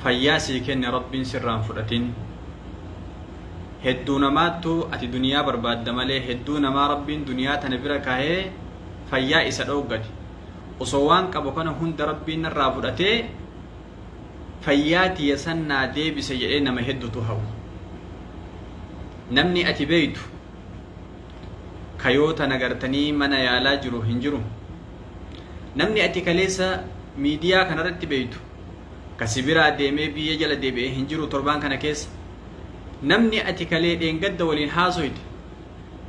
Fayyaa sii kenne Rabbiin sirraa hin fudhatin. Hedduu namaattu ati duniyaa barbaadda malee hedduu namaa Rabbiin duniyaa tana bira kaahee fayyaa isa dhooggate. Osoo waan qabu kana hunda Rabbiin narraa fudhatee fayyaa tiyya san naa deebise jedhee nama heddutu hawwa. Namni ati beeytu ka yoo tana gartanii mana yaalaa jiru hin jiru. Namni ati kaleessa miidiyaa kanarratti beeytu ka si biraa deemee biyya jala deebi'e hin jiru torbaan kana keessa. Namni ati kalee dheengadda waliin haasoyte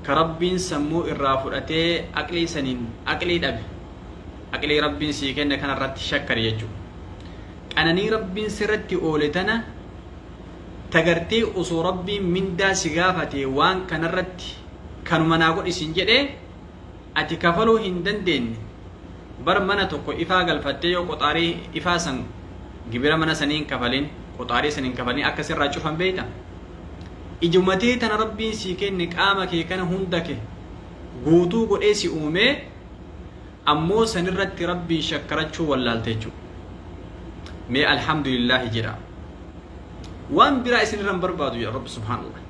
ka Rabbiin sammuu irraa fudhatee aqlii saniin aqlii dhabe aqlii Rabbiin sii kenne kana irratti shakkari jechuudha. Qananii Rabbiin sirratti oole tana ta gartee osoo Rabbiin mindaa si gaafate waan kanarratti kanuma naa godhi siin jedhee ati kafaluu hin dandeenne bar mana tokko ifaa galfattee yoo qoxaarii ifaa san gibira mana sanii hin kafalin qoxaarii san hin kafalin akka sirraa cufan beeyta ijuma tee tana Rabbiin sii kenne qaama kee kana hunda kee guutuu godhee si uumee ammoo sanirratti Rabbiin shakkarachuu wallaalte jechuudha. Mee alhamdulillaahi jedha. Waan biraa isinirra hin barbaadu jedha Rabbi subhaanallah.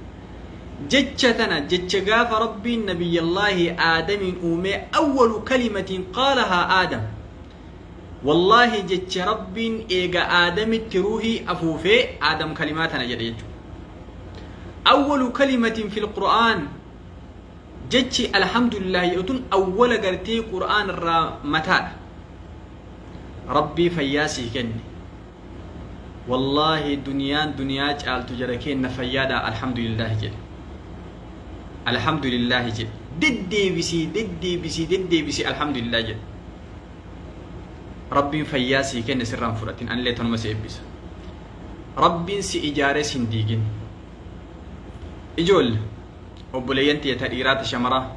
Jecha tana jecha gaafa Rabbiin nabiyyallaahi Aadamiin uumee awwalu kalimatiin qaalahaa Aadam. Wallaahi jecha Rabbiin eega Aadamitti ruuhii afuufee Aadam kalimaa tana jedhe jechuudha. Awwalu kalimatiin fil Qur'aan Jechi Alhamdulillah jedhu tun awwala gartee Qur'aan irraa mataadha. Rabbii fayyaa sii kenne. Wallaahi duniyaan duniyaa caaltu jara keenna fayyaadha Alhamdulillah jedhe. Alhamdulillah jedhe. Deddeebisii deddeebisii deddeebisii Alhamdulillah jedhe. Rabbiin fayyaa sii kenne sirraan fudhatin anillee tanuma si eebbisa. Rabbiin si ijaares hin diigin. Ijoolle Obboleeyyan tiyya ta dhiiraa ta shamaraa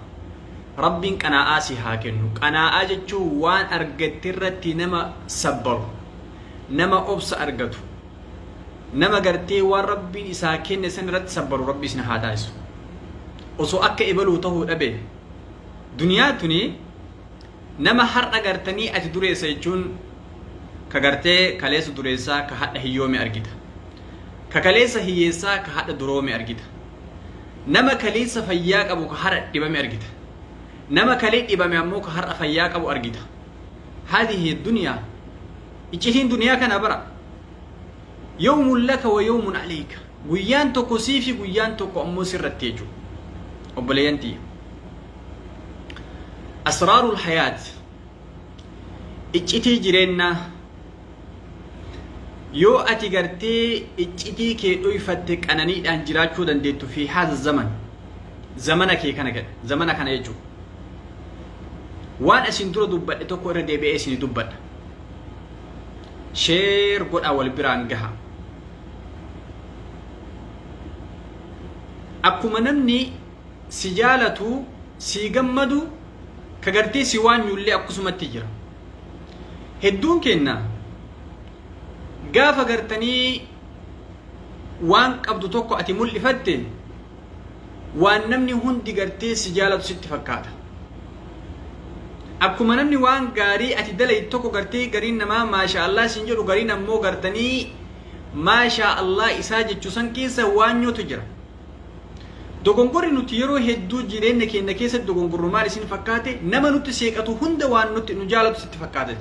Rabbiin qanaa'aa si haa kennu. Qanaa'aa jechuun waan argatte irratti nama sabbaru, nama obsa argatu, nama gartee waan Rabbiin isaa kenne san irratti sabbaru Rabbi isin haa taasisu. Osoo akka ebaluu tahuu dhabe duniyaa tuni nama har'a gartanii ati dureessa jechuun ka gartee kaleessa dureessaa ka hadha hiyyoome argita. Ka kaleessa hiyyeessaa ka hadha duroome argita. Nama kaleessa fayyaa qabu ka har'a dhibame argita. Nama kalee dhibame ammoo ka har'a fayyaa qabu argita. Haadihi duniyaa. Iccitiin duniyaa kana bara. Yawmun laka wa yawmun alayka. Guyyaan tokko siifi guyyaan tokko ammoo sirratti jechuudha. Obboleeyyan tiyya. Asraarul hayaat. Iccitii jireennaa. Yoo ati gartee iccitii kee dhoyfatte qananiidhaan jiraachuu dandeettu fi haza zaman zamana kee kana zamana kana jechuudha. Waan isin dura dubbadhe tokko irra deebi'ee isin dubbadha. Sheer godhaa wal biraan gaha. Akkuma namni si jaalatu si gammadu ka gartee si waanyullee akkusumatti jira. Hedduun keenna gaafa gartanii waan qabdu tokko ati mul'ifatte waan namni hundi gartee si jaalatu sitti fakkaata. Akkuma namni waan gaarii ati dalaytu tokko gartee gariin namaa maasha Allah siin jedhu gariin ammoo gartanii maasha Allah isaa jechu san keessa waanyootu jira. Dogongorri nuti yeroo hedduu jireenya keenya keessatti dogongorru maal isin fakkaate? Nama nutti seeqatu hunda waan nutti nu jaalatu sitti fakkaate.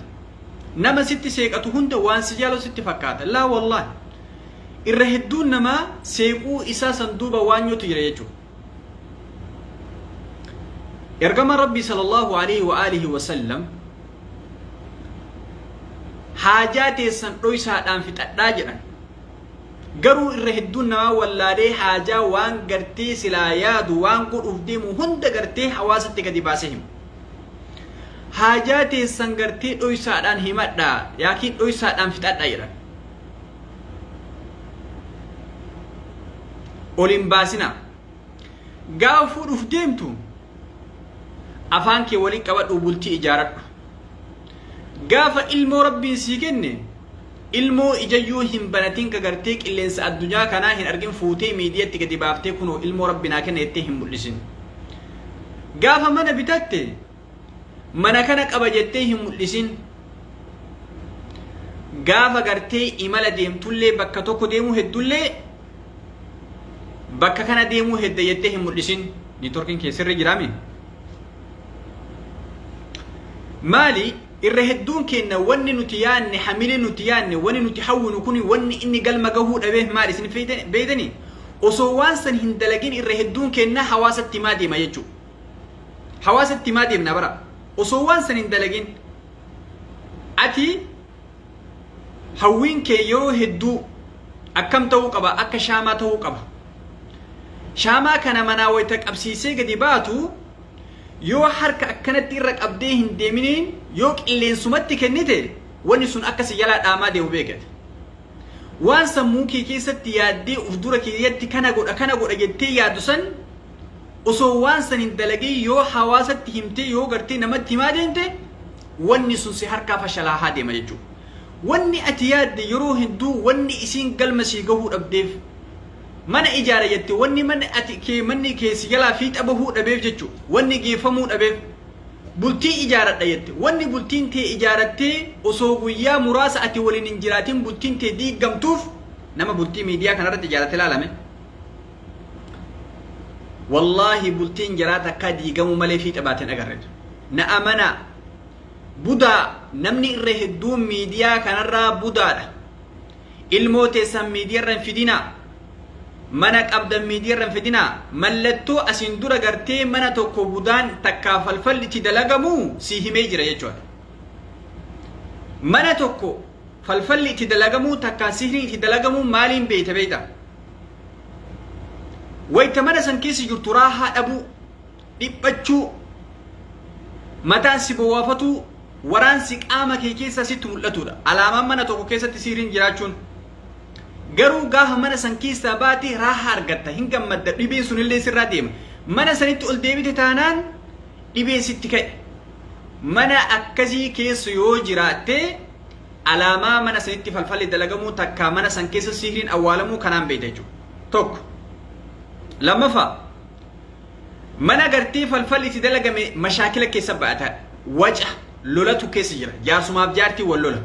Nama sitti seeqatu hunda waan si jaalatu sitti fakkaata. Laa wallaahi. Irra hedduun namaa seequu isaa san duuba waanyootu jira jechuudha. Ergamaan Rabbii sallallahu alaihi wa alihi wa sallam haajaa teessan dhoysaadhaan fixadhaa jedhan. Garuu irra hedduun namaa wallaalee haajaa waan gartee silaa yaadu waan godhuuf deemu hunda gartee hawaasatti gadi baasee hima. Haajaa teessan gartee dhoysaadhaan himadhaa yaakiin dhoysaadhaan fixadhaa jedhan. Ol hin baasinaa. Gaafa fuudhuuf deemtu afaan kee waliin qabadhu bultii ijaaradhu. Gaafa ilmoo Rabbiin sii kenne ilmoo ijayyuu hin banatin ka gartee qilleensa addunyaa kanaa hin argin fuutee miidiyatti gadi baaftee kunoo ilmoo Rabbi naa kenne jettee hin mul'isin. Gaafa mana bitatte mana kana qaba jettee hin mul'isin. Gaafa gartee imala deemtullee, bakka tokko deemuu heddullee, bakka kana deemuu hedda jettee hin mul'isin. Networkiin kee sirri jiraami? Maali, irra hedduun kenna wanni nuti yaanne, hamilee nuti yaanne, wanni nuti hawwinu kun, wanni inni galma gahuu dhabeef maali isin beeytanii? Osoo waan san hin dalagin irra hedduun kenna hawaasatti himaa deema jechuudha. Hawaasatti himaa deemna bara. Osoo waan san hin dalagin ati hawwiin kee yeroo hedduu akkam ta'uu qaba? Akka shaamaa ta'uu qaba. Shaamaa kana manaa wayita qabsiisee gadi baatu, yoo harka akkanatti irra qabdee hin deeminiin, yoo qilleensumatti kennite, wanni sun akka si jalaa dhaamaa deemu beekate. Waan sammuu kee keessatti yaaddee uf dura keeyyatti kana godha, kana godha jettee yaaddu san, osoo waan san hin dalagin yoo hawaasatti himtee, yoo gartee namatti himaa deemte, wanni sun si harkaa fashalaahaa deema jechuudha. Wanni ati yaadde yeroo hedduu wanni isiin galma sii gahuu dhabdeef, mana ijaara jette, wanni manni ati kee manni kee si jalaa fiixa bahuu dhabeef jechuudha. Wanni geeffamuu dhabeef, bultii ijaaradha jette, wanni bultiin tee ijaarattee osoo guyyaa muraasa ati waliin hin jiraatin bultiin tee diigamtuuf, nama bultii miidiyaa kanarratti ijaarate ilaalame. Wallaahi, bultiin jaraa takkaa diigamuu malee fiixa baateen agarre. Na amanaa. Budaa, namni irra hedduun miidiyaa kanarraa budaadha. Ilmoo teessan miidiyaarra hin fidinaa. Mana qabdan miidiyaarra hin fidinaa. Mallattoo asiin dura gartee mana tokko budaan takkaa falfalli itti dalagamu si himee jira jechuudha. Mana tokko falfalli itti dalagamuu takkaa sihriin itti dalagamuu maaliin beeyta beeyta? Wayita mana san keessa jirtu raahaa dhabuu, dhiphachuu, mataan si bowwaafatuu, waraansi qaama kee keessaa sitti mul'atudha. Alaamaan mana tokko keessatti sihriin jiraachuun. Garuu gaafa mana san keessaa baate raahaa argatta, hin gammadda, dhibeen sunillee sirraa deema. Mana sanitti ol deebite taanaan dhibeen sitti ka'e. Mana akkasii keessa yoo jiraatte, alaamaa mana sanitti falfalli dalagamuu takkaa mana san keessa sihriin awwaalamuu kanaan beekta jechuudha. Tokko. Lammaffaa, mana gartee falfalli itti dalagame mashaakila keessa ba'ata. Waca lolatu keessa jira. Jaarsumaaf jaartii wal lola.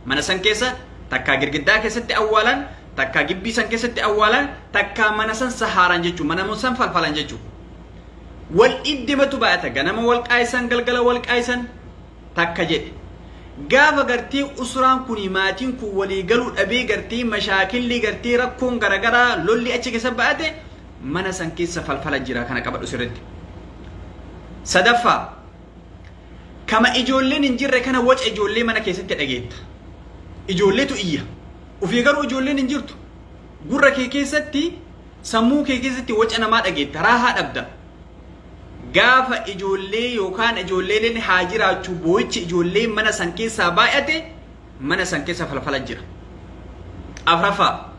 Mana san keessa takkaa girgiddaa keessatti awwaalan, takkaa gibbii san keessatti awwaalan, takkaa mana san sahaaran jechuudha. Mana san falfalan jechuudha. Wal dhiddimatu ba'ata. Ganama wal qaayisan, galgala wal qaayisan takka jedhe. Gaafa gartee usuraan kun, maatiin kun walii galuu dhabee, gartee mashaakilli, gartee rakkoon garagaraa, lolli achi keessa ba'ate, mana san keessa falfala jira, kana qabadhu sirritti. Sadaffaa, kama ijoolleen hin jirre kana waca ijoollee mana keessatti dhageetta. Ijoolleetu iyya. Ofii garuu ijoolleen hin jirtu. Gurra kee keessatti, sammuu kee keessatti waca namaa dhageetta. Raahaa dhabda. Gaafa ijoollee yookaan ijoolleen haa jiraachuu, boo'ichi ijoollee mana san keessaa baay'ate, mana san keessa falfala jira. Afraffaa,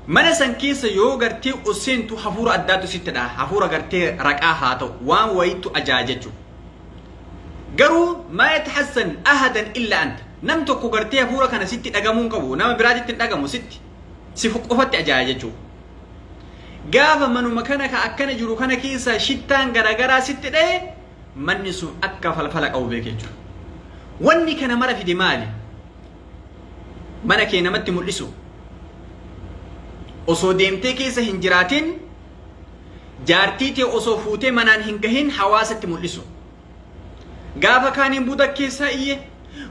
mana san keessa yoo gartee oseentu hafuura addaatu sitti dhaha. Hafuura gartee raqaa haa ta'u, waan wayiitu ajaa'a jechuudha. Garuu maa yatahassan ahadan illa anta. Nam tokko gartee hafuura kana sitti dhagamuu hin qabu. Nama biraatitti hin dhagamu, sitti. Si qofatti ajaa'a jechuudha. Gaafa manuma kana ka akkana jiru kana keessa shittaan garagaraa sitti dha'e, manni sun akka falfala qabu beeke jechuudha. Wanni kana mara fide maali? Mana kee namatti mul'isu. Osoo deemtee keessa hin jiraatin, jaartii tee osoo fuutee manaan hin gahin hawaasatti mul'isu. Gaafa kaaniin buda keessaa iyye,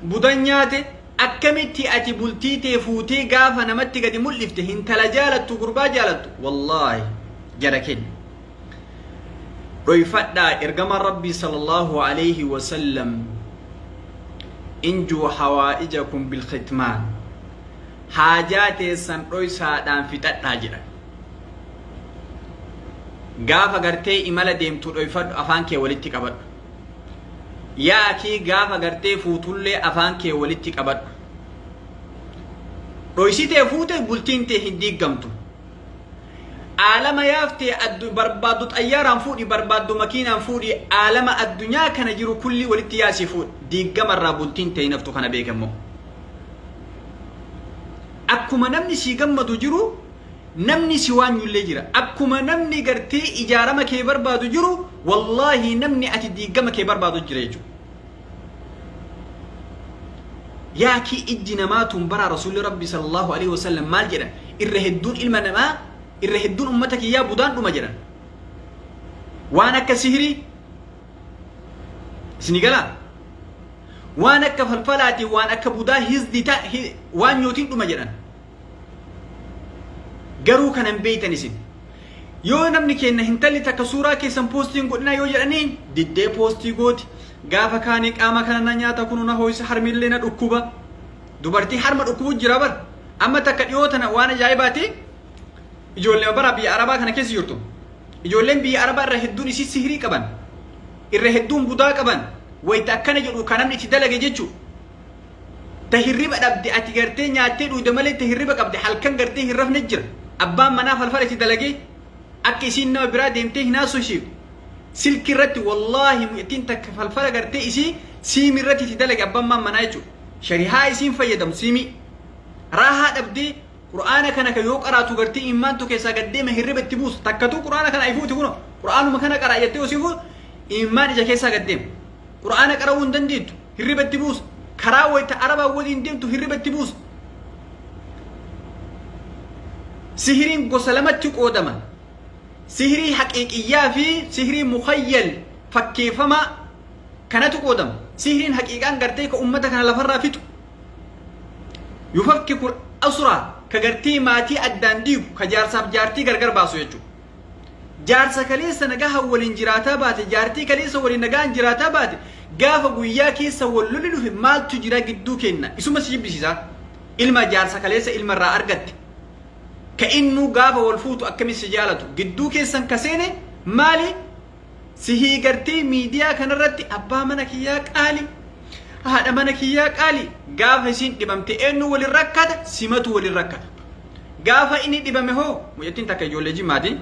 budan nyaate, akkamitti ati bultii tee fuutee gaafa namatti gadi mul'ifte, hintala jaalattu, gurbaa jaalattu, wallaahi jara kenna. Dhoyfadhaa. Ergamaan Rabbii sallallahu alayhi wasallam, "Injuu hawaa'ijakum bilkitmaan," haajaa teessan dhoysaadhaan fixadhaa jedhan. Gaafa gartee imala deemtu dhoyfadhu, afaan kee walitti qabadhu. Yaa akii, gaafa gartee fuutullee afaan kee walitti qabadhu. Dhoysitee fuute bultiin tee hin diiggamtu. Aalama yaaftee addu barbaaddu xayyaaraan fuudhi, barbaaddu makiinaan fuudhi, aalama addunyaa kana jiru kulli walitti yaasii fuudhi. Diiggamarraa bultiin tee hin haftu, kana beekammoo. Akkuma namni sii gammadu jiru, namni si waanyullee jira. Akkuma namni gartee ijaarama kee barbaadu jiru, wallaahi namni ati diiggama kee barbaadu jira jechuudha. Yaakii ijji namaa tun bara Rasuulli Rabbi sallallahu alaihi wasallam maal jedhan? Irra hedduun ilma namaa, irra hedduun ummata kiyyaa budaan dhuma jedhan. Waan akka sihirii isinii galaa? Waan akka falfalaati, waan akka budaa hizdi ta waan nyootiin dhuma jedhan. Garuu kana hin beeytan isin. Yoo namni keenna hintalli takka suuraa keessan poostii hin godhinaa yoo jedhaniin diddee poostii gooti. Gaafa kaanii qaama kana na nyaata kunu na hooysa harmillee na dhukkuba. Dubartii harma dhukkubu jira bar. Amma takka dhiyoo tana waan ajaa'ibaati. Ijoollee bara biyya Arabaa kana keessa jirtu. Ijoolleen biyya Arabaa irra hedduun isii sihirii qaban. Irra hedduun budaa qaban. Wayita akkana jedhu kan namni itti dalage jechuudha. Ta hirriba dhabde ati gartee nyaattee dhuyde malee ta hirriba qabde halkan gartee hin rafne jira. Abbaan manaa falfala itti dalagee akka isiin nama biraa deemtee hin haasofsiifne. Silki irratti wallaahi mucattiin takka falfala gartee isii siimii irratti itti dalage abbaan manaa jechuudha. Sharihaa isiin fayyadamu siimii. Raahaa dhabdee Qur'aana kana ka yoo qaraatu gartee immaantu keessaa gad deema hirriba itti buusa. Takkatuu Qur'aana kana ifuuti kunoo. Qur'aanuma kana qaraa jettee osii fuutu immaan ija keessaa gad deema. Qur'aana qara'uu hin dandeettu. Hirriba itti buusa. Karaa wayita Arabaa waliin deemtu hirriba itti buusa. Sihiriin gosa lamatti qoodama. Sihirii haqiiqiyyaa fi sihirii mukhayyal fakkeeffamaa kanatu qoodama. Sihiriin haqiiqaan gartee ka ummata kana lafarraa fixu. Yufakkiku asraa ka gartee maatii addaan diigu ka jaarsaaf jaartii gargar baasu jechuudha. Jaarsa kaleessa nagahaan waliin jiraataa baate, jaartii kaleessa waliin nagahaan jiraataa baate, gaafa guyyaa keessa wal lolli dhufe maaltu jira gidduu kenna? Isuma si jibbisiisa. Ilma jaarsa kaleessa ilma irraa argatte. Ka innuu gaafa wal fuutu akkamitti si jaalatu? Gidduu keessan ka seene maali? Sihii gartee miidiyaa kanarratti abbaa mana kiyyaa qaali, haadha mana kiyyaa qaali. Gaafa isiin dhibamte eenyu waliin rakkata? Simatu waliin rakkata. Gaafa inni dhibame hoo mucattiin takka ijoollee Jimmaati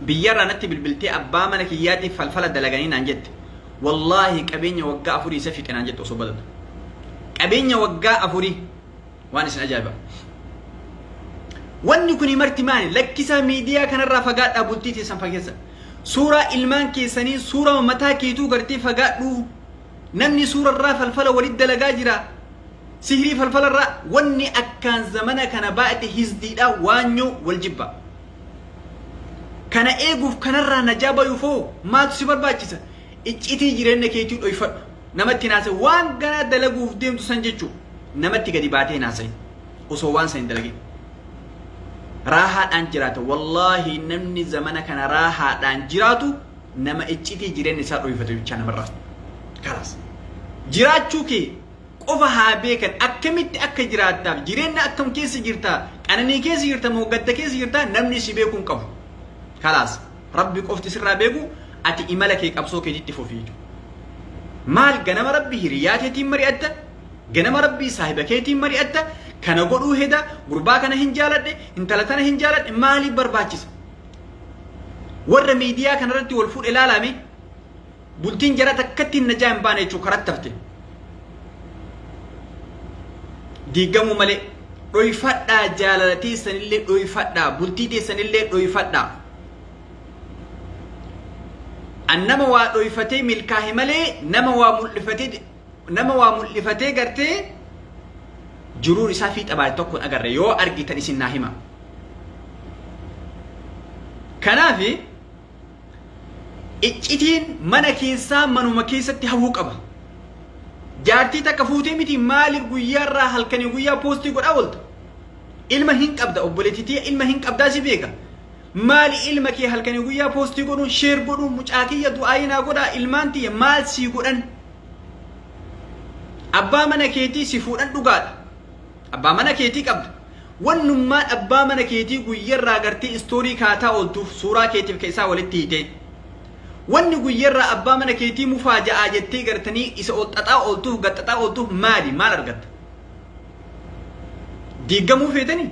biyyarraa natti bilbiltee abbaa mana kiyyaatiif falfala dalaganii naan jette. Wallaahi qabeenya waggaa afurii isa fixe naan jette osoo badatu. Qabeenya waggaa afurii waan isin ajaa'iba. Wanni kuni marti maali? Lakkisaa miidiyaa kanarraa fagaadhaa bultii teessan fageessa. Suuraa ilmaan keessanii suuraa mataa keetuu gartee fagaadhuu. Namni suurarraa falfala walitti dalagaa jira. Sihrii falfalarraa wanni akkaan zamana kana baay'ate hizdiidha waanyoo wal jibba. Kana eeguuf kanarraa najaa bayuuf hoo maaltu si barbaachisa? Iccitii jireenya keetii dhoyfadhu. Namatti hin haasa'in. Waan ganaa dalaguuf deemtu san jechuu namatti gadi baatee hin haasa'in. Osoo waan san hin dalagin. Raahaadhaan jiraata. Wallaahi namni zamana kana raahaadhaan jiraatu nama iccitii jireenya isaa dhoyfatu jechaa namarraa. Kalaas. Jiraachuu kee qofa haa beekan akkamitti akka jiraattaaf jireenya akkam keessa jirtaa qananii keessa jirta moo gadda keessa jirtaa namni si beekuu hin qabu. Kalaas Rabbi qofti sirraa beeku ati imala kee qabsoo keetitti fufi jechuudha. Maal ganama Rabbi hiriyaa keetiin mari'atta ganama Rabbii saahiba keetiin mari'atta kana godhuu heda gurbaa kana hin jaaladhe intala tana hin jaaladhe maaliif barbaachisa? Warra miidiyaa kanarratti wal fuudhe ilaalame bultiin jara takkatti hin najaa hin baane jechuudha karatti hafte. Diigamuu malee dhoyfadhaa jaalala teessanillee dhoyfadhaa bultii teessanillee dhoyfadhaa. An nama waa dhoyfatee milkaahe malee nama waa mul'ifatee nama waa mul'ifatee gartee jiruun isaa fiixa baate tokko hin agarre yoo argitan isin naa hima. Kanaafi Iccitiin mana keessaa manuma keessatti hafuu qaba. Jaartii takka fuutee miti maaliif guyyaarraa halkanii guyyaa poostii godhaa oolta? Ilma hin qabda obboleettii ilma hin qabdaa si beeka. Maali ilma kee halkanii guyyaa poostii godhuun sheer godhuun mucaa kiyya du'aayii naa godhaa ilmaan tiyya maal sii godhan? Abbaa mana keetii si fuudhan dhugaadha. Abbaa mana keetii qabda. Wannummaan abbaa mana keetii guyyarraa gartee istoorii kaataa ooltuuf suuraa keetiif ka isaa walitti hiitee. Wanni guyyarraa abbaa mana keetii mufaaja'aa jettee gartanii isa ol xaxaa ooltuuf gad xaxaa ooltuuf maali? Maal argatta? Diiggamuu feetanii?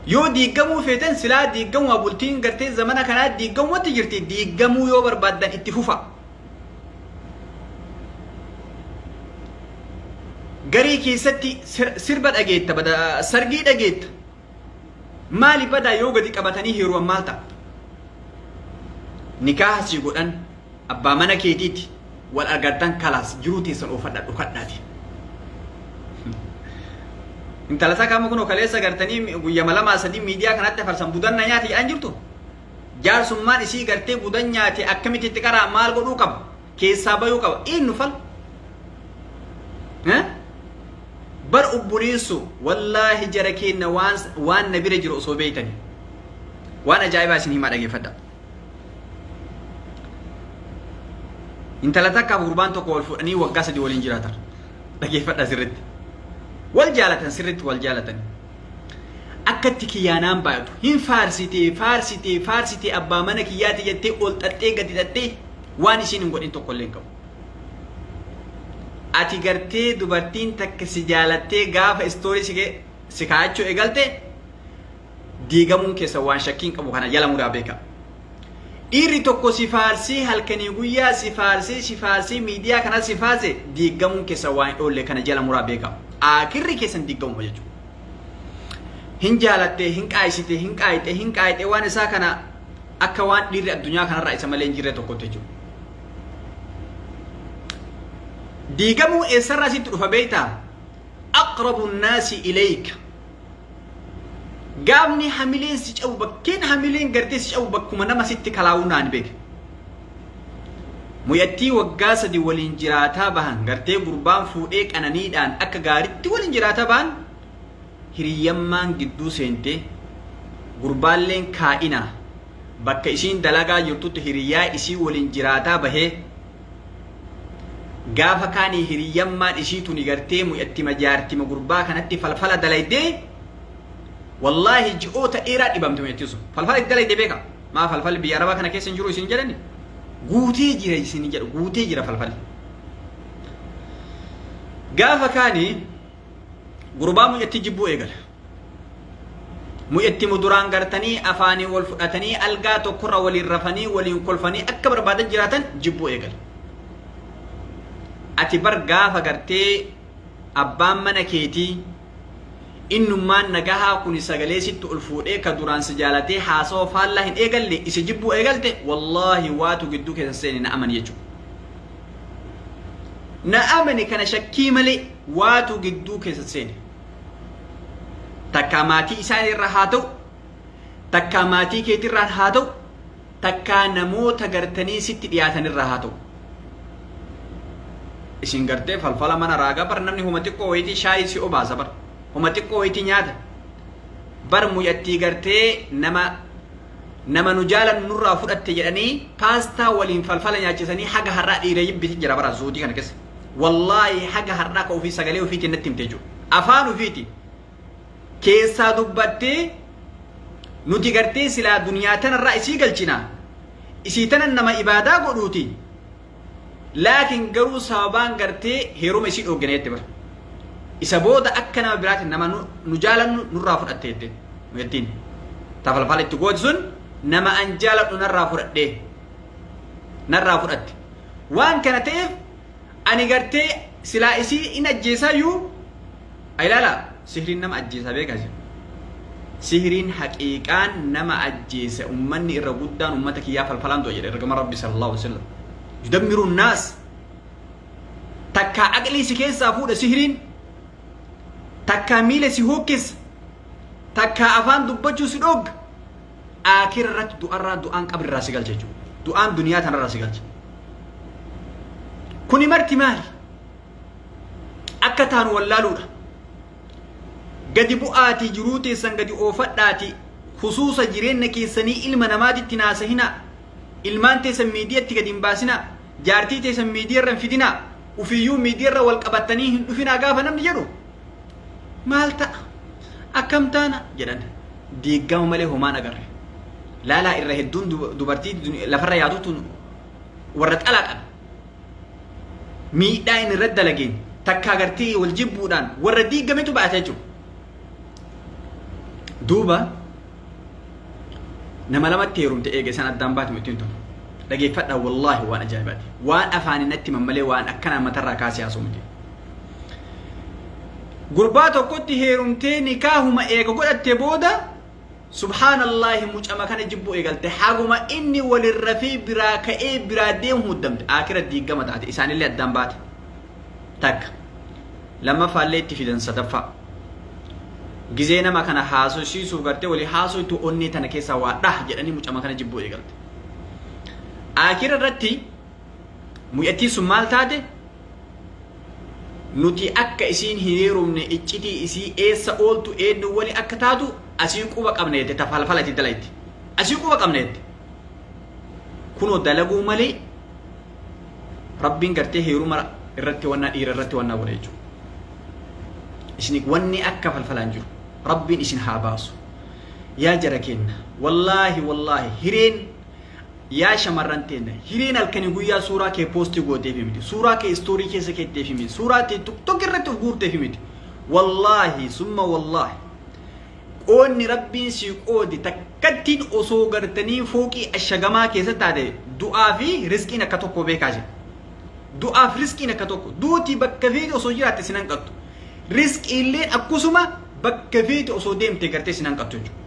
Yoo diiggamuu feetan silaa diiggamuma bultiin gartee zamana kanaa diiggamumatti jirti diiggamuu yoo barbaaddan itti fufa. Garii keessatti sirba dhageetta bada sargii dhageetta. Maali badaa yoo gadi qabatanii heeruman maal ta'a? Nikaaha sii godhan abbaa mana keetiiti. Wal argattan kalaas jiruu teessan oofadha dhukadhaati. Intala isaa qaama kunoo kaleessa gartanii guyyama lamaa sadii miidiyaa kanatti afarsan budan na nyaate jedhan jirtu. Jaarsummaan isii gartee budan nyaate akkamitti itti qaraa maal godhuu qaba? Keessaa bayuu qaba. Eenyu fal? Bar obboleessu wallaahi jara keenna waan na bira jiru osoo beeytani. Waan ajaa'ibaa isin himaa dhageeffadha. Intala takkaaf gurbaan tokko wal fuudhanii waggaa 3 waliin jiraatan. Dhageeffadha sirritti. Wal jaalatan sirritti wal jaalatan. Akka itti kiyyaanaan baay'atu. Hin faarsitee faarsitee faarsitee abbaa mana kiyyaati jettee ol xaxxee gadi xaxxee waan isiin hin godhin tokko illee hin qabu. Ati gartee dubartiin takka si jaalattee gaafa istoorii si kaa'achuu eegalte diigamuun keessa waan shakkiin qabu kana jala muraa beeka. Dhiirri tokko si faarsee halkanii guyyaa si faarsee si faarsee miidiyaa kana si faarse diigamuun keessa waan hin oolle kana jala muraa beeka. Akirri keessan diigamuma jechuudha. Hin jaalattee, hin qaayisitee, hin qaayixee, hin qaayixee waan isaa kana akka waan dhiirri addunyaa kanarraa isa malee hin jirre tokkotti jechuudha. Diigamuu eessarraa sitti dhufa beektaa? Aqrabu naasi ilayka. Gaafni hamileen si cabu bakkeen hamileen gartee si cabu bakkuma nama sitti kalaa'uu naan beeke. Mu'attii waggaa 3 waliin jiraataa bahan gartee gurbaan fuudhee qananiidhaan akka gaaritti waliin jiraataa bahan hiriyyammaan gidduu seentee gurbaalleen kaa'inaa bakka isiin dalagaa jirtutti hiriyyaa isii waliin jiraataa bahee gaafa kaanii hiriyyammaan isii tuni gartee mu'attima jaartima gurbaa kanatti falfala dalaydee wallaahi ji'oota dheeraa dhibamte mu'attiin sun falfala itti dalayde beeka. Maa falfalli biyya arabaa kana keessa hin jiru isin jedhani guutee jira isin jedhu guutee jira falfalli. Gaafa kaanii gurbaa mu'atti jibbuu eegala. Mu'atti muduraan gartanii afaanii wal fudhatanii algaa tokkorra waliin rafanii waliin kolfanii akka barbaadan jiraatan jibbuu eegala. Ati bar gaafa gartee abbaan mana keetii innummaan nagahaa kuni sagalee sitti ol fuudhee ka duraan si jaalatee haasawa faallaa hin eegalle isa jibbuu eegalte wallaahi waatu gidduu keessa seene na amani jechuudha. Na amani kana shakkii malee waatu gidduu keessa seene. Takkaa maatii isaan irra haa ta'u, takkaa maatii keetirraan haa ta'u, takkaa namoota gartanii sitti dhiyaatan irraa haa ta'u. Isin gartee falfala mana raagaa bar namni homa xiqqoo wayitii shaayii si obaasa bar. Homa xiqqoo wayitii nyaata. Bar mucattii gartee nama nu jaalannu nurraa fudhatte jedhanii paastaa waliin falfala nyaachisanii haga har'aa dhiira jibbiti jira bara zuutii kana keessa. Wallaahi haga har'aa ka ofii sagalee ofiitiin natti himte jechuudha. Afaan ofiitiin keessaa dubbattee nuti gartee silaa duniyaa tanarraa isii galchina. Isii tanan nama ibaadaa godhuuti. Laakiin garuu sababaan gartee heeruma isii dhooggine jette bara. Isa booda akka nama biraatiin nama nu jaalannu nurraa fudhatte jette. Mucattiin. Tafalfala itti gooti sun nama an jaaladhu narraa fudhadhee. Narraa fudhatte. Waan kana ta'eef ani gartee silaa isii in ajjeesaayyuu ilaala sihriin nama ajjeesaa beekaa jira. Sihriin haqiiqaan nama ajjeesa ummanni irra guddaan ummata kiyyaa falfalaan du'a jedhe ergama Rabbi sallallahu alaihi wasallam. Yudammiru naas takkaa aqlii si keessaa fuudha sihriin takkaa miila si hookkessa takkaa afaan dubbachuu si dhoogga aakira irratti du'arraa du'aan qabrirraa si galcha jechuudha. Du'aan duniyaa tanarraa si galcha. Kuni marti maali? Akka taanu wallaaluudha. Gadi bu'aatii jiruu teessan gadi oofadhaatii husuusa jireenya keessanii ilma namaatitti naasahinaa. Ilmaan teessan miidiyatti gadi hin baasinaa. Jaartii teessan miidiyarra hin fidinaa. Ufiyyuu miidiyarra wal qabattanii hin dhufinaa gaafa namni jedhu maal ta'a? Akkam taana? Jedhan. Diiggama malee homaan agarre. Laalaa irra hedduun dubartii lafarra yaatu tun warra xalaaqan. Miidhaa inni irratti dalageen takkaa gartee wal jibbuudhaan warra diiggametu ba'ata jechuudha. Duuba nama lamatti heerumte eega isaan addaan baate ittiin tun. Dhageeffadhaa wallaahi waan ajaa'ibaati. Waan afaaniin natti himan malee waan akkanaa matarraa kaasee haasa'u miti. Gurbaa tokkotti heerumtee nikaahuma eega godhatte booda Subhaanallaahi, mucama kana jibbuu eegalte. Haguma inni walin rafee biraa ka'ee biraa deemu muddamte. Akira diiggama taate, isaanillee addaan baate. Takka lammaffaallee itti fidan. Sadaffaa gizee nama kana haasofsiisuuf gartee walii haasoitu onnee tana keessaa waa dhah jedhanii mucama kana jibbuu eegalte. Akira irratti mucattiin sun maal taate? Nuti akka isiin hin heerumne, iccitii isii, eessa ooltu, eenyu wali akka taatu asii quba qabna jette. Ta falfala itti dalayti asii quba qabna jette. Kunoo dalaguu malee Rabbiin gartee heeruma irratti wannaa dhiira irratti wannaa godha jechuudha. Isin wanni akka falfalaan jiru Rabbiin isin haa baasu. Yaa jara kenna, wallaahi wallaahi, hireen yaa shamarran teenna, hireen halkanii guyyaa suuraa kee post gooteef miti, suuraa kee story keessa keetteef miti, suuraa kee TikTok irratti of guurteef miti. Wallaahi summa wallaahi, qoonni Rabbiin sii qoodi takkattiin osoo gartanii fooqii ashagamaa keessa taate, du'aa fi riskiin akka tokko beekaa jira. Du'aa fi riskiin akka tokko. Duuti bakka feete osoo jiraatte sin hanqattu. Riskiilleen akkasuma bakka feete osoo deemte gartee sin hanqattu jechuudha.